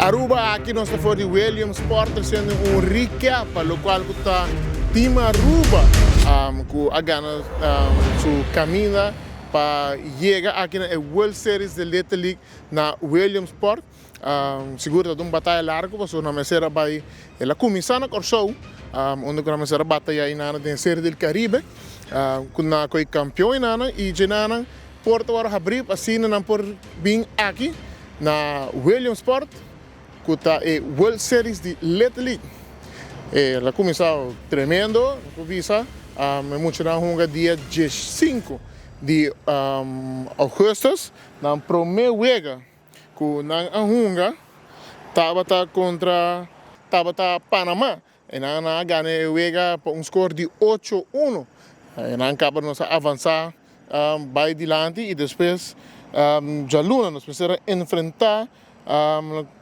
Aruba aki nos ta for di Williamsport treciendo un recap pa locual cu ta Team Aruba cu a gana su caminda pa yega aki na e World Series di Little League na Williamsport. Sigur ta un bataya largo pasobra nan mester a bay el a cuminsa na Corsou unda cu nan mester a bataya inana den Serie del Caribe cu nan a coy campeon inana y djenanan por ta worde habri pa asina nan por bin aki na Williamsport cu ta e World Series di Little League. El a cuminsa tremendo mi por bisa e muchanan a hunga dia diescinco di augustus nan prome wega. Ku nan a hunga tabata kontra tabata Panama i nan a gana e wega pa un skor di ocho uno. I nan kaba nos a avansá bai dilanti i despues djaluna nos mester a enfrentá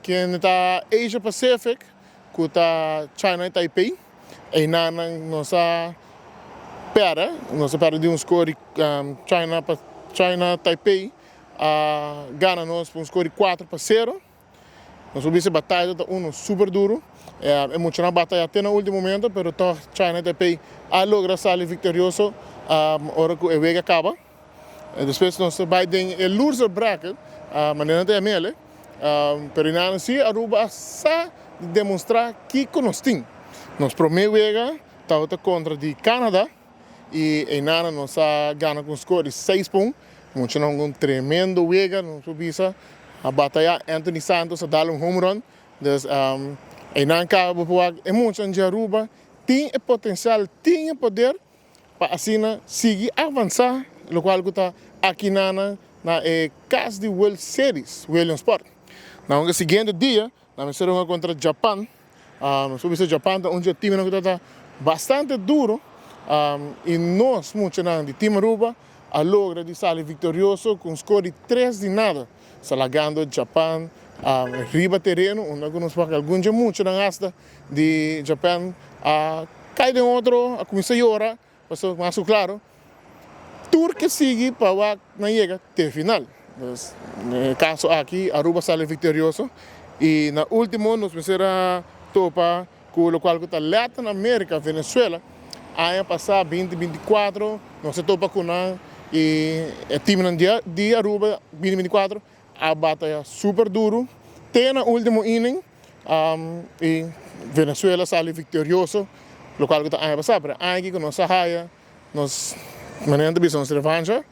ken ta Asia Pacific ku ta China i Taipei. Einan nos a pèrdè, nos a pèrdè di un skor di China China Taipei. A gana nos pa un score di 4-0. Nos por bisa e bataya ta uno super duro. E muchanan a bataya te na ultimo momento, pero toch China Taipei a logra sali victorioso ora cu e wega caba. Despues nos ta bay den e loser bracket, manera nan ta yam'el, pero nan si Aruba a sa di demostra kico nos tin. Nos prome wega tabata contra di Canada. Y eynana nos a gana cu un score di seis pa un. Muchanan hunga un tremendo wega, nos por bisa. A bataya, Anthony Santos a dal un home run. Dus eynan caba bo por wak e muchanan di Aruba tin e potencial, tin e poder pa asina sigui avansa locual cu ta akinana na e cas di World Series, Williamsport. Na hunga siguiente dia Nan mester hunga kontra Japan. Nos por bisa Japan ta un dje teamnan ku ta bastante duro i nos muchanan di Team Aruba a logra di sali viktorioso ku un skor di tres di nada, salagando Japan riba tereno unda ku nos wak algun dje muchanan asta di Japan a kai den otro, a kuminsá yora. Pasobra mas ku klaro, tur ke sigui pa wak nan yega te final. Dus den e kaso aki Aruba sali viktorioso i na ultimo nos mester a topa ku lokual ku ta Latin America, Venezuela. Aña pasá binti 24 nos a topa ku nan i e timnan di Aruba binti 24 a bataya super duru te na ultimo inning. I Venezuela sali viktorioso, lokual ku ta aña pasá, pero e aña aki ku nos a haya nos, manera nan ta bisa, nos revancha,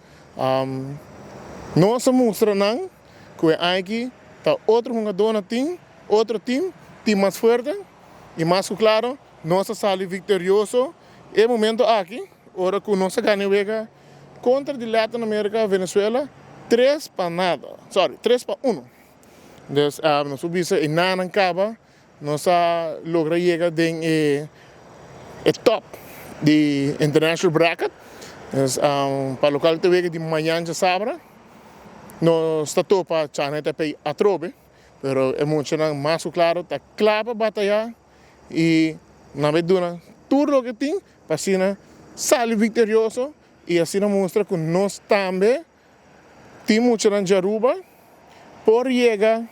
nos a mustra nan ku e aña aki ta otro hungadónan tin, otro tim, tin mas fuerte i mas ku klaro nos a sali viktorioso e momento aki ora ku nos a gana e wega kontra di Latin America, Venezuela, tres pa nada, sorry, tres pa uno. Dus nos por bisa e nanan kaba nos a logra yega den e e top di international bracket. Dus pa lokual ta wega di mañan djasabra nos ta topa China Taipei atrobe pero e muchanan mas ku klaro ta kla pa bataya i nan bai duna tur loke tin pa asina sali viktorioso i asina mustra ku nos tambe Tin muchanan dje Aruba por yega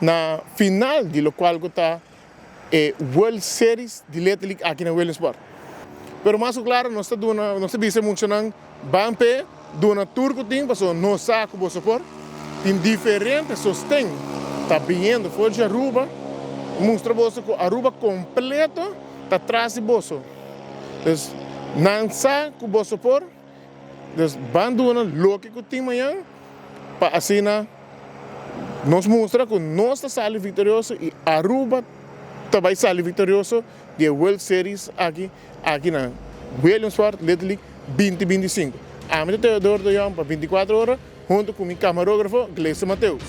na final di locual cu ta e World Series di Little League aki na Williamsport. Pero mas cu claro nos ta duna, nos ta bisa e muchanan ban p'e duna tur cu tin pasobra nos sa cu boso por. Tin diferente sosten ta biniendo for dje Aruba mustra boso cu Aruba completo ta tras di boso. Dus nan sa cu boso por. Dus ban duna loke ku tin mañan pa asina nos mustra ku nos ta sali viktorioso i Aruba ta bai sali viktorioso di e World Series aki aki na Williamsport Little League 2025. Ami ta Theodor de Jong pa 24 ora hunto ku mi kamarógrafo Gleison Mateus.